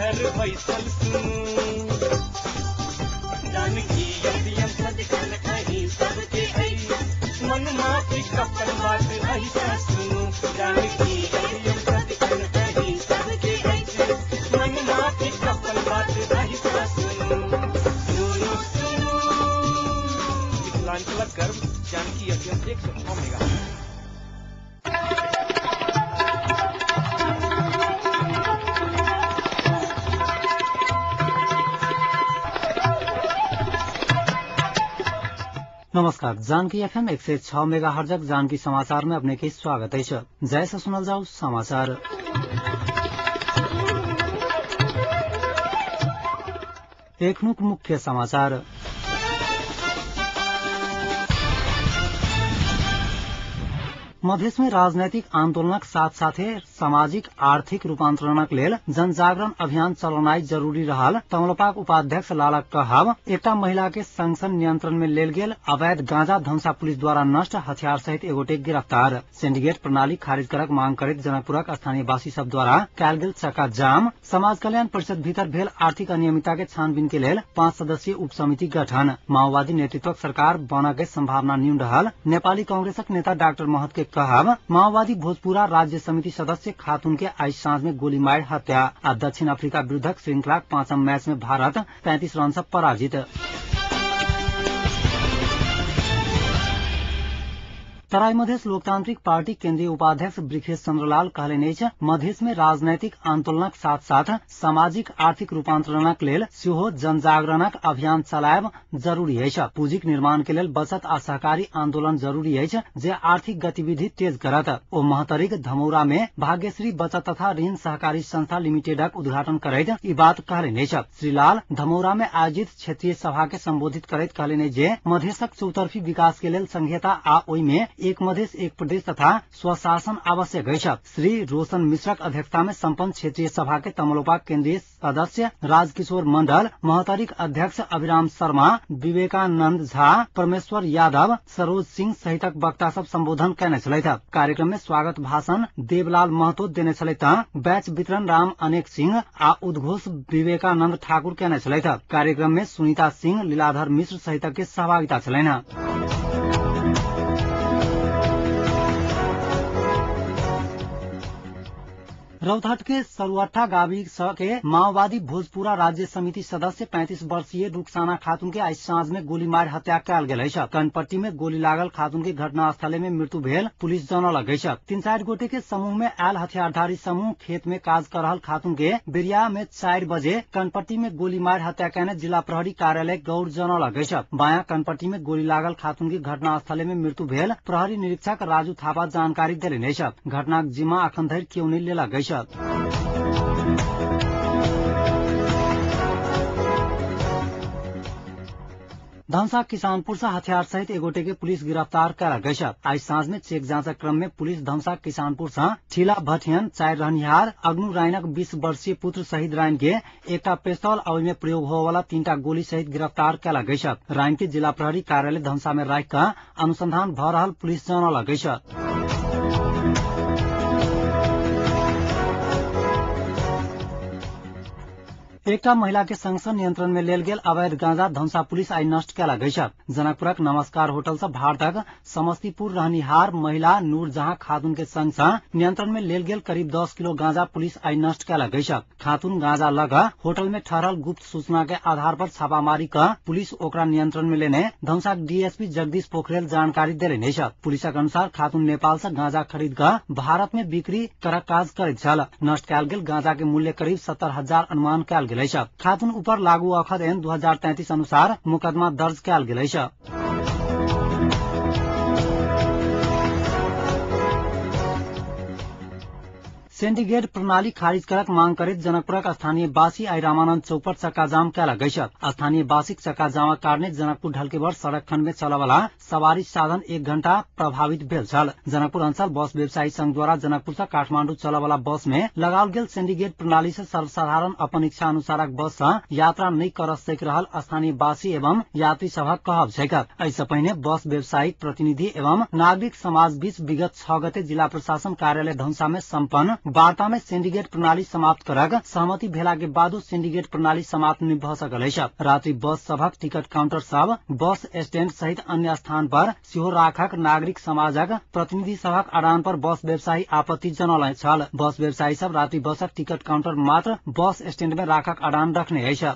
घर बैसल सुनू। जानकी एफएम सदिखन अहीं सबके अछि, मन माफिक अपन बात अहीं सँ सुनू। जानकी एफएम सदिखन अहीं सबके अछि, मन माफिक अपन बात अहीं सँ सुनू। सुनू सुनू मिथिलांचलक गर्व जानकी एफएम 106 मेगा। नमस्कार, जानकी एफएम 106 मेगा हर्जक जानकी समाचार में अपने के स्वागत है। जय से सुनल जाओ समाचार। एखनुक मुख्य समाचार। मधेश में राजनैतिक आन्दोलनक साथ साथे सामाजिक आर्थिक रूपांतरणक लेल जनजागरण अभियान चलौनाइ जरूरी रहल तमलोपाक उपाध्यक्ष लालक कहब। एकटा महिला के संग नियंत्रण में लेल गेल अवैध गांजा धमसा पुलिस द्वारा नष्ट, हथियार सहित एगोटे गिरफ्तार। सिंडिकेट प्रणाली खारिज करक मांग करैत जनकपुरक स्थानीयवासी सब द्वारा कयल गेल चक्का जाम। समाज कल्याण परिषद भीतर भेल आर्थिक अनियमितता के छानबीन के लेल 5 सदस्यीय उप समिति गठन। माओवादी नेतृत्वक सरकार बनऽ के संभावना न्यून रहल नेपाली कांग्रेसक नेता डाक्टर महत के कहब। माओवादी भोजपुरा राज्य समिति सदस्य खातून के आज साँझ में गोली मार हत्या। आ दक्षिण अफ्रीका विरुद्धक श्रृंखलाक 5म मैच में भारत 35 रन से पराजित। तराई मधेश लोकतांत्रिक पार्टी केन्द्रीय उपाध्यक्ष वृखेश चन्द्रलाल कहलनि अछि, मधेश में राजनैतिक आन्दोलनक साथ साथ सामाजिक आर्थिक रूपांतरणक लेल सेहो जनजागरणक अभियान चलायब जरूरी अछि। पूंजीक निर्माण के लेल बचत आ सहकारी आन्दोलन जरूरी अछि जे आर्थिक गतिविधि तेज करत। ओ महतरीक धमौरा में भाग्यश्री बचत तथा ऋण सहकारी संस्था लिमिटेडक उद्घाटन करैत ई बात कहलनि अछि। श्री लाल धमौरा में आयोजित क्षेत्रीय सभा के संबोधित करैत कहलनि जे मधेशक चौतर्फी विकास के लेल संघीयता आ ओहि में एक मधेश एक प्रदेश तथा स्वशासन आवश्यक अछि। श्री रोशन मिश्रक अध्यक्षता में सम्पन्न क्षेत्रीय सभा के तमलोपा केन्द्रीय सदस्य राजकिशोर मंडल, महतरीक अध्यक्ष अभिराम शर्मा, विवेकानंद झा, परमेश्वर यादव, सरोज सिंह सहितक वक्ता सब संबोधन कयने छलथि। कार्यक्रम में स्वागत भाषण देवलाल महतो देने छलथि, बैच वितरण राम अनेक सिंह आ उद्घोष विवेकानंद ठाकुर कयने छलथि। कार्यक्रम में सुनीता सिंह, लीलाधर मिश्र सहितक के सहभागिता छलनि। रौतहट के सरुअठा गाविस के माओवादी भोजपुरा राज्य समिति सदस्य 35 वर्षीय रुखसाना खातून के आज साँझ में गोली मार हत्या कयल गेल अछि। कनपट्टी में गोली लागल खातून के घटनास्थल में मृत्यु भेल पुलिस जनौलक अछि। 3-4 गोटे के समूह में आयल हथियारधारी समूह खेत में काज कर रहल खातून के बेरिया में 4 बजे कनपट्टी में गोली मार हत्या कयने जिला प्रहरी कार्यालय गौर जनौलक अछि। बायां कनपट्टी में गोली लागल खातून के घटनास्थल में मृत्यु भेल प्रहरी निरीक्षक राजू थापा जानकारी देलनि अछि। घटनाक जिम्मा अखन धरि केओ नहि लेलक अछि। धनसा किसानपुर से हथियार सहित एगोटे के पुलिस गिरफ्तार कयलक अछि। आज साँझ में चेक जांचक क्रम में पुलिस धमसा किसानपुर से ठीला भटियन 4 रहनिहार अग्नु रायनक 20 वर्षीय पुत्र शहीद रायन के एकटा पिस्तौल आ ओहि में प्रयोग होवला 3टा गोली सहित गिरफ्तार कयलक अछि। रायन के जिला प्रहरी कार्यालय धमसा में राखि कऽ अनुसंधान भऽ रहल पुलिस जनौलक अछि। एकटा महिला के संग नियंत्रण में लेल गेल अवैध गांजा धमसा पुलिस आइ नष्ट कयलक अछि। जनकपुरक नमस्कार होटल से भारतक समस्तीपुर रहनिहार महिला नूरजहां खातून के संग नियंत्रण में लेल गेल करीब 10 किलो गांजा पुलिस आइ नष्ट कयलक अछि। खातून गांजा लग होटल में ठहरल गुप्त सूचना के आधार पर छापामारी क पुलिस ओकरा नियंत्रण में लेने धमसाक डीएसपी जगदीश पोखरेल जानकारी देलनि अछि। पुलिसक अनुसार खातून नेपाल से गांजा खरीद कऽ भारत में बिक्री करक काज करैत छल। नष्ट कयल गेल गांजा के मूल्य करीब 70,000 अनुमान कयल गेल। खातून ऊपर लागू औखध एन 2033 अनुसार मुकदमा दर्ज कयल गेल अछि। सिंडिकेट प्रणाली खारिज करक मांग करैत जनकपुरक स्थानीय वासी आइ रामानंद चौक पर चक्काजाम कयलक अछि। स्थानीय वासीक चक्काजामक कारणे जनकपुर ढलकेबर सड़क खंड में चलयवला सवारी साधन 1 घंटा प्रभावित भेल छल। जनकपुर अंचल बस व्यवसायी संघ द्वारा जनकपुर से काठमांडू चलयवला बस में लगाओल गेल सिंडिकेट प्रणाली से सर्वसाधारण अपन इच्छा अनुसारक बस से यात्रा नहि कर सकि रहल स्थानीय वासी एवं यात्री सभक कहब छैक। एहि से पहिने बस व्यवसायिक प्रतिनिधि एवं नागरिक समाज बीच विगत 6 गते जिला प्रशासन कार्यालय धनुषा में सम्पन्न वार्ता में सिंडिकेट प्रणाली समाप्त करक सहमति भेला के बादो सिंडिकेट प्रणाली समाप्त नहि भ सकल अछि। रात्रि बस सभक टिकट काउंटर सब बस स्टैंड सहित अन्य स्थान पर सेहो राखक नागरिक समाजक प्रतिनिधि सभक अड़ान पर बस व्यवसायी आपत्ति जनौने छल। बस व्यवसायी सब रात्रि बसक टिकट काउंटर मात्र बस स्टैंड में राखक अड़ान रखने अछि।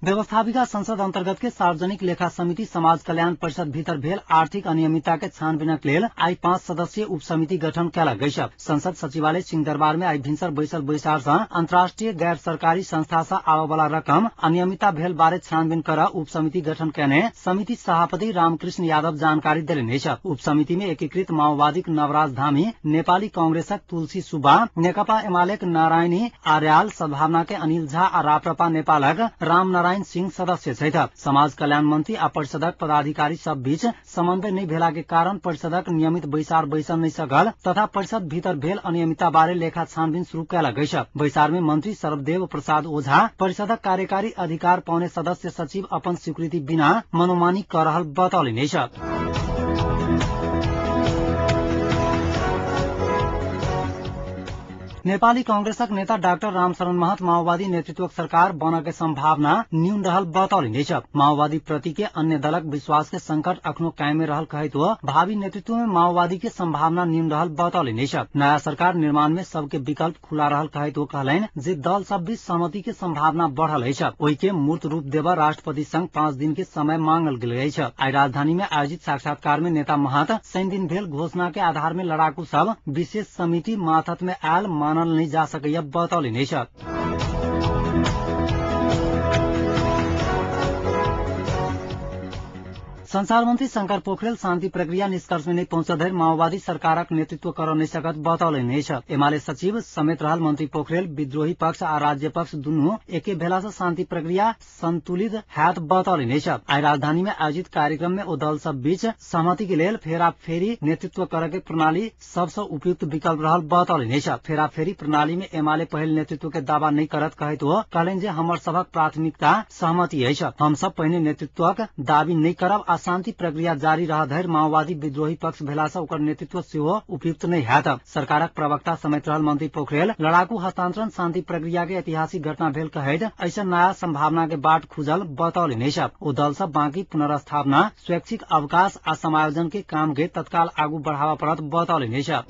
व्यवस्थापिका संसद अंतर्गत के सार्वजनिक लेखा समिति समाज कल्याण परिषद भीतर भेल आर्थिक अनियमितता के छानबीनक लेल आई 5 सदस्यीय उप समिति गठन कयल गेल। संसद सचिवालय सिंहदरबार में आई भिनसर बैसल बैसार से अंतर्राष्ट्रीय गैर सरकारी संस्था से आबय वाला रकम अनियमितता भेल बारे छानबीन कर उप समिति गठन कयने समिति सभापति रामकृष्ण यादव जानकारी देलनि अछि। उप समिति में एकीकृत माओवादीक नवराज धामी, नेपाली कांग्रेसक तुलसी सुब्बा, नेकपा एमालेक नारायणी आर्याल, सद्भावना के अनिल झा आ राप्रपा नेपालक रामनारायण सिंह सदस्य छथि। समाज कल्याण मंत्री आ परिषदक पदाधिकारी सब बीच समन्वय नहि भेला के कारण परिषदक नियमित बैसार बैसल नहि सकल तथा परिषद भीतर भेल अनियमितता बारे लेखा छानबीन शुरू कयल गेल। बैसार में मंत्री सर्वदेव प्रसाद ओझा परिषदक कार्यकारी अधिकार पाउने सदस्य सचिव अपन स्वीकृति बिना मनोमानी क रहल बतौलनि अछि। नेपाली कांग्रेसक नेता डाक्टर रामशरण महत माओवादी नेतृत्वक सरकार बनऽ के संभावना न्यून रहल बतौलनि अछि। माओवादी प्रति के अन्य दलक विश्वास के संकट अखनो कायमे रहल कहैत ओ भावी नेतृत्व में माओवादी के संभावना न्यून रहल बतौलनि अछि। नया सरकार निर्माण में सबके विकल्प खुला रहल कहैत ओ कहलनि जे दल सब बीच सहमति के संभावना बढ़ल अछि। ओहि के मूर्त रूप देबऽ राष्ट्रपति संग 5 दिन के समय मांगल गेल अछि। आइ राजधानी में आयोजित साक्षात्कार में नेता महत शनि दिन भेल घोषणा के आधार में लड़ाकू सब विशेष समिति माथत में आयल मानल नहीं जा सकैया बतौलनि अछि। संचार मंत्री शंकर पोखरेल शान्ति प्रक्रिया निष्कर्ष में नहीं पहुंचल धरि माओवादी सरकारक नेतृत्व कर नहीं सकत बतौलनि अछि। एमाले सचिव समेत रहल मंत्री पोखरेल विद्रोही पक्ष आ राज्य पक्ष दुनू एके भेला से शान्ति प्रक्रिया संतुलित हैत बतौलनि अछि। आइ राजधानी में आयोजित कार्यक्रम में ओ दल सब बीच सहमति के लेल फेराफेरी नेतृत्व करे के प्रणाली सबसे उपयुक्त विकल्प रहल बतौलनि अछि। फेराफेरी प्रणाली में एमाले पहिल नेतृत्व के दावा नहीं करत कहैत ओ कहलनि जे हमर सभक प्राथमिकता सहमति अछि। हम सब पहिने नेतृत्वक दावी नहीं करब आ शान्ति प्रक्रिया जारी रह धरि माओवादी विद्रोही पक्ष भेला से ओकर नेतृत्व सेहो उपयुक्त नहि हैत। सरकारक प्रवक्ता समेत रहल मंत्री पोखरेल लड़ाकू हस्तांतरण शान्ति प्रक्रिया के ऐतिहासिक घटना भेल कहैत ऐसा नया संभावना के बाट खुजल बतौलनि अछि। ओ दल सब बाँकी पुनर्स्थापना, स्वैच्छिक अवकाश आ समायोजन के काम के तत्काल आगू बढ़ावा पड़त बतौलनि अछि।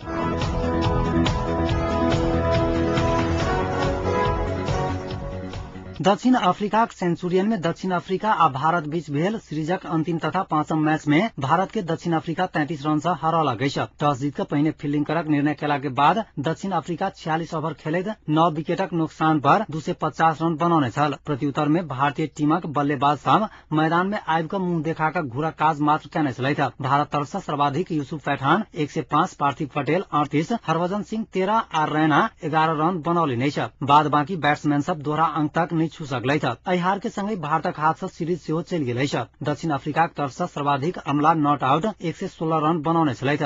दक्षिण अफ्रीकाक सेंचुरियन में दक्षिण अफ्रीका आ भारत बीच भेल सीरीजक अंतिम तथा पांचम मैच में भारत के दक्षिण अफ्रीका 33 रन से हरौलक अछि। टॉस जीत के पहिने फील्डिंग करक निर्णय केला के बाद दक्षिण अफ्रीका 46 ओवर खेलैत 9 विकेटक नुकसान पर 250 रन बनौने छल। प्रत्युत्तर में भारतीय टीमक बल्लेबाज सब मैदान में आबि कऽ मुंह देखा कऽ घुरक काज मात्र केने छलथि। भारत तरफ से सर्वाधिक यूसुफ पठान 105, पार्थिव पटेल 38, हरभजन सिंह 13 आ रैना 11 रन बनौलनि अछि। बाद बाकी बैट्समैन सब दोहरा अंक तक नहि छू सकलथि। एहि हार के संगहि भारतक हाथ से सीरीज सेहो चलि गेल अछि। दक्षिण अफ्रीकाक तरफ से सर्वाधिक अमला not out 116 run बनौने छलथि।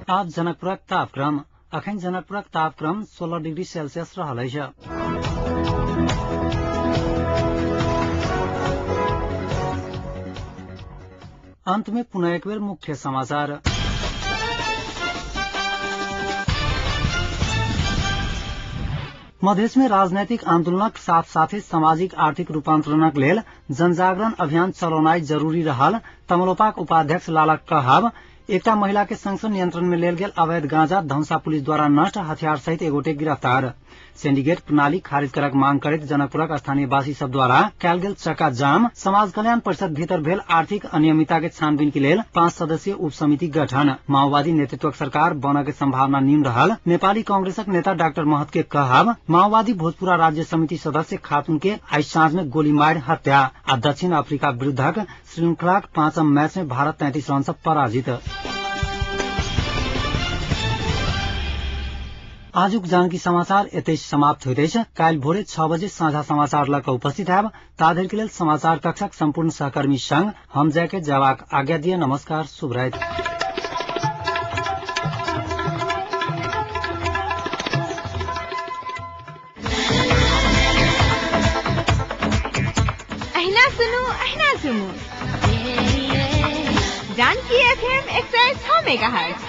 आब जनकपुरक तापक्रम। अखन जनकपुरक तापक्रम 16 डिग्री सेल्सियस रहल अछि। अंत में पुनः एक बेर मुख्य समाचार। मधेश में राजनैतिक आंदोलनक साथ साथे सामाजिक आर्थिक रूपांतरणक लेल जनजागरण अभियान चलौनाइ जरूरी रहल तमलोपाक उपाध्यक्ष लालक कहब। एकटा महिला के संग नियंत्रण में लेल गेल अवैध गांजा धमसा पुलिस द्वारा नष्ट, हथियार सहित एगोटे गिरफ्तार। सिंडिकेट प्रणाली खारिज करक मांग करैत जनकपुरक स्थानीयवासी सब द्वारा कयल गेल चक्का जाम। समाज कल्याण परिषद भीतर भेल आर्थिक अनियमितता के छानबीन के लेल 5 सदस्यीय उप समिति गठन। माओवादी नेतृत्वक सरकार बनऽ के संभावना न्यून रहल नेपाली कांग्रेसक नेता डाक्टर महत के कहब। माओवादी भोजपुरा राज्य समिति सदस्य खातून के आइ साँझ में गोली मारि हत्या। आ दक्षिण अफ्रीका विरूद्धक श्रृंखलाक पांचम मैच में भारत 33 रन से पराजित। आजुक जानकी समाचार एतै समाप्त होइत अछि। काल्हि भोरे 6 बजे साझा समाचार लऽ कऽ उपस्थित हैब। ताधरि के लेल समाचार कक्षक सम्पूर्ण सहकर्मी संग हम जाके जवाक आज्ञा दिए। नमस्कार, शुभ राति। सुनू अहिना झुमू। Janaki FM 106 megahertz.